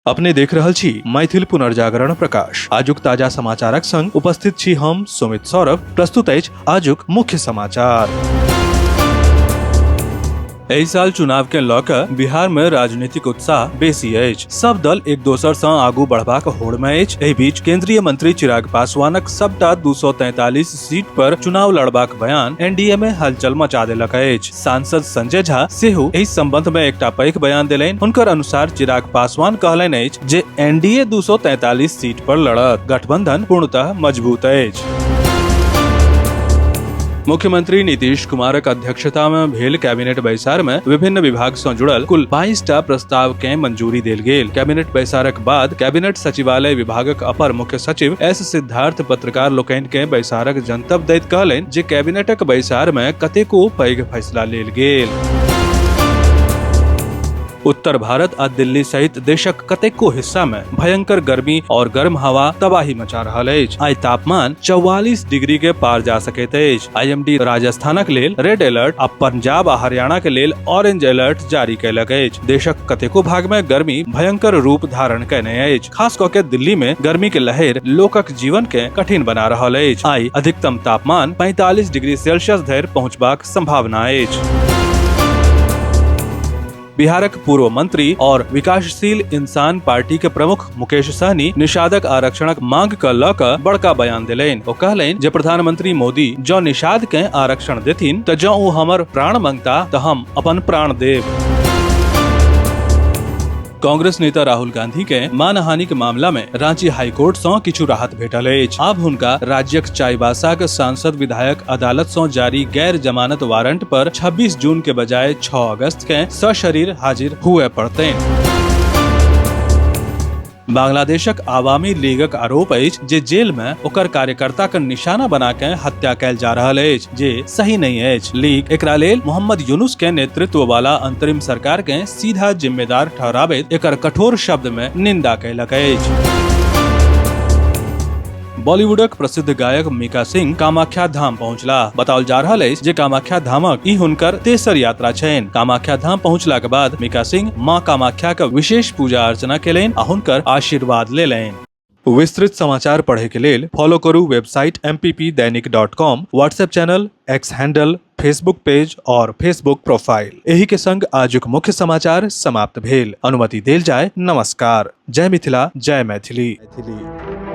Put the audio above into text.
अपने देख रहल छी मैथिल पुनर्जागरण प्रकाश। आजुक ताजा समाचारक संग उपस्थित छी हम सुमित सौरभ। प्रस्तुत अछि आजुक मुख्य समाचार। एहि साल चुनाव के लऽ कऽ बिहार में राजनीतिक उत्साह बेसी अछि। सब दल एक दोसर सँ आगू बढ़बाक होड़ में अछि। एहि बीच केंद्रीय मंत्री चिराग पासवानक सबटा 243 सीट पर चुनाव लड़बाक बयान एनडीए में हलचल मचा देलक अछि। सांसद संजय झा सेहो एहि संबंध में एकटा पैघ बयान देलनि। हुनकर अनुसार चिराग पासवान कहलनि अछि जे एनडीए 243 सीट पर लड़त, गठबंधन पूर्णतः मजबूत अछि। मुख्यमंत्री नीतीश कुमारक अध्यक्षता में भेल कैबिनेट बैसार में विभिन्न विभाग सँ जुड़ल कुल 22 टा प्रस्ताव के मंजूरी देल गेल। कैबिनेट बैसारक बाद कैबिनेट सचिवालय विभागक अपर मुख्य सचिव एस सिद्धार्थ पत्रकार लोकनि के बैसारक जनतब दैत कहलनि जे कैबिनेटक बैसार में कतेको पैघ फैसला लेल गेल। उत्तर भारत आ दिल्ली सहित देशक कतेको हिस्सा में भयंकर गर्मी और गर्म हवा तबाही मचा रहल अछि। आइ तापमान 44 डिग्री के पार जा सकैत अछि। आईएमडी राजस्थानक लेल रेड अलर्ट आ पंजाब आ हरियाणा के लेल ऑरेंज अलर्ट जारी कयलक अछि। देशक कतेको भाग में गर्मी भयंकर रूप धारण कयने अछि। खास कऽ के दिल्ली में गर्मी के लहर लोकक जीवन के कठिन बना रहल अछि। आइ अधिकतम तापमान 45 डिग्री सेल्सियस धरि पहुंचबाक संभावना अछि। बिहारक पूर्व मंत्री और विकासशील इंसान पार्टी के प्रमुख मुकेश सहनी निषादक आरक्षणक मांग के लऽ कऽ बड़का बयान देलनि। ओ कहलनि जे प्रधानमंत्री मोदी जँ निषाद के आरक्षण देथिन तऽ जँ ओ हमर प्राण मंगता तऽ हम अपन प्राण देब। कांग्रेस नेता राहुल गांधी के मानहानि के मामला में रांची हाईकोर्ट सँ किछु राहत भेटल अछि। आब हुनका राज्यक चाईबासा के सांसद विधायक अदालत सँ जारी गैर जमानत वारंट पर 26 जून के बजाय 6 अगस्त के सशरीर हाजिर हुए पड़तनि। बांग्लादेशक आवामी लीगक आरोप अछि जे जेल में ओकर कार्यकर्ता के निशाना बना के हत्या कैल जा रहल अछि, जे सही नहीं अछि। लीग एकरा लेल मोहम्मद यूनुस के नेतृत्व वाला अंतरिम सरकार के सीधा जिम्मेदार ठहराबैत एकर कठोर शब्द में निंदा कयलक अछि। बॉलीवुडक प्रसिद्ध गायक मीका सिंह कामाख्या धाम पहुंचला। बताओल जा रहल अछि जे कामाख्या धामक ई हुनकर तेसर यात्रा छनि। कामाख्या धाम पहुंचला के बाद मीका सिंह मां कामाख्या के विशेष पूजा अर्चना केलनि आ हुनकर आशीर्वाद लेलनि। विस्तृत समाचार पढ़े के लेल फॉलो करू website mppdainik.com, WhatsApp channel, X handle, Facebook page और फेसबुक प्रोफाइल। एही के संग आजुक मुख्य समाचार समाप्त भेल। अनुमति देल जाय। नमस्कार। जय मिथिला, जय मैथिली। मैथिली।